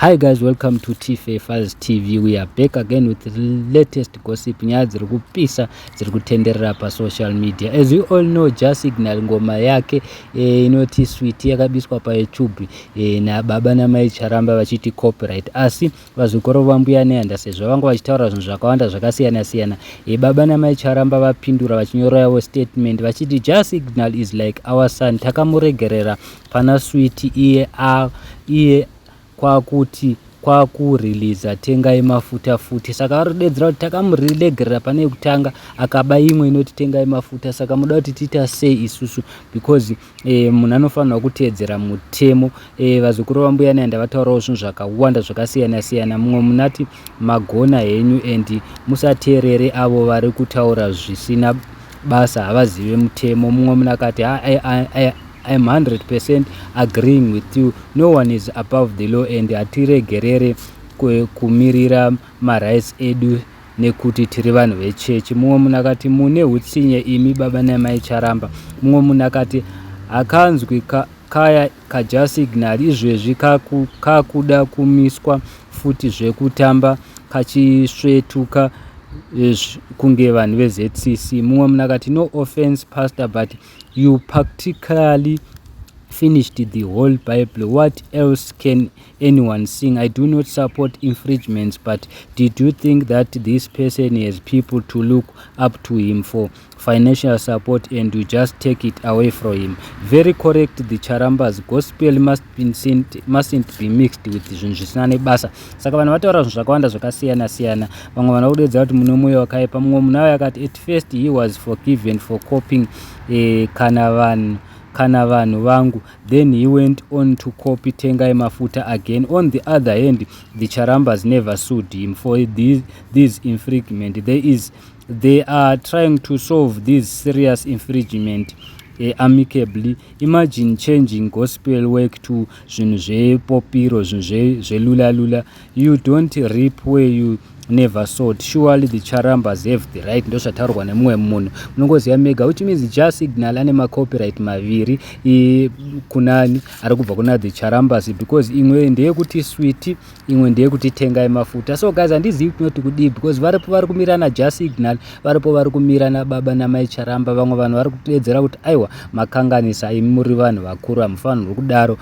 Hi guys, welcome to Tfa Files TV. We are back again with the latest gossip, nyaya dziri kupisa dziri kutenderera pasocial media. As you all know, Jah Signal ngoma yake inoti Sweet yakabiswa paYouTube nababa namai Charamba vachiti copyright, asi vazukuru vambuya Nehanda, sezvo vanga vachitaura zvinhu zvakawanda zvakasiyana siyana, baba namai Charamba vapindura vachinyora yavo statement vachiti Jah Signal is like our son, takamuregerera pana Sweet, iye iye kwakuti kwakureleasa Tengai Mafuta futi. Saka vari kudedzera kuti takamuregerera pane yekutanga, akaba imwe inoti Tengai Mafuta, saka muda kuti tiita sei isusu? Because munhu anofanirwa kuteedzera mutemo. Vazukuru vambuya Nehanda vataurawo zvinhu zvakawanda zvakasiyana siyana. Mumwe munati magona henyu and musateerere avo vari kutaura zvisina basa, havazive mutemo. Mumwe munhu akati, "I'm 100% agreeing with you. No one is above the law and hatiregerere kumirira marights edu nekuti tiri vanhu vechechi." Mumwe munhu akati, "Mune utsinye imi baba namai Charamba." Mumwe munhu akati, "Hakanzwi kaya kaJah Signal izvezvi kakuda kumiswa futi zvekutamba kachisvetuka kunge vanhu veZCC." Mumwe munhu akati, "No offense, pastor, but you practically finished the whole Bible. What else can anyone sing? I do not support infringements, but did you think that this person has people to look up to him for financial support and you just take it away from him? Very correct, the Charambas. Gospel mustn't be mixed with zvinhu zvisina nebasa." Saka vanhu vataura zvinhu zvakawanda zvakasiyana siyana. Vamwe vanhu vakudedzera kuti mune mwoyo wakaipa. Mumwe munhu ayo akati, "At first he was forgiven for copying Kana Vanhu Vangu, then he went on to copy Tengai Mafuta again. On the other hand, the Charambas never sued him for this infringement. They are trying to solve this serious infringement amicably. Imagine changing gospel work to zvinhu zvepopiro, zvinhu zvelulalula. You don't reap where you never sowed. Surely the Charambas have the right." Ndo zvataurwa nemumwe munhu, munongoziva mega, which means Jah Signal ane macopyright maviri kunani ari kubva kuna the Charambas, because imwe ndeyekuti Sweet, imwe ndeyekuti Tengai Mafuta. So guys, handizivi kunoti kudii, because varipo vari kumira naJah Signal, varipo vari kumira nababa namai Charamba. Vamwe vanhu vari kudedzera kuti aiwa, makanganisa imi, muri vanhu vakuru, hamufanirwi kudaro.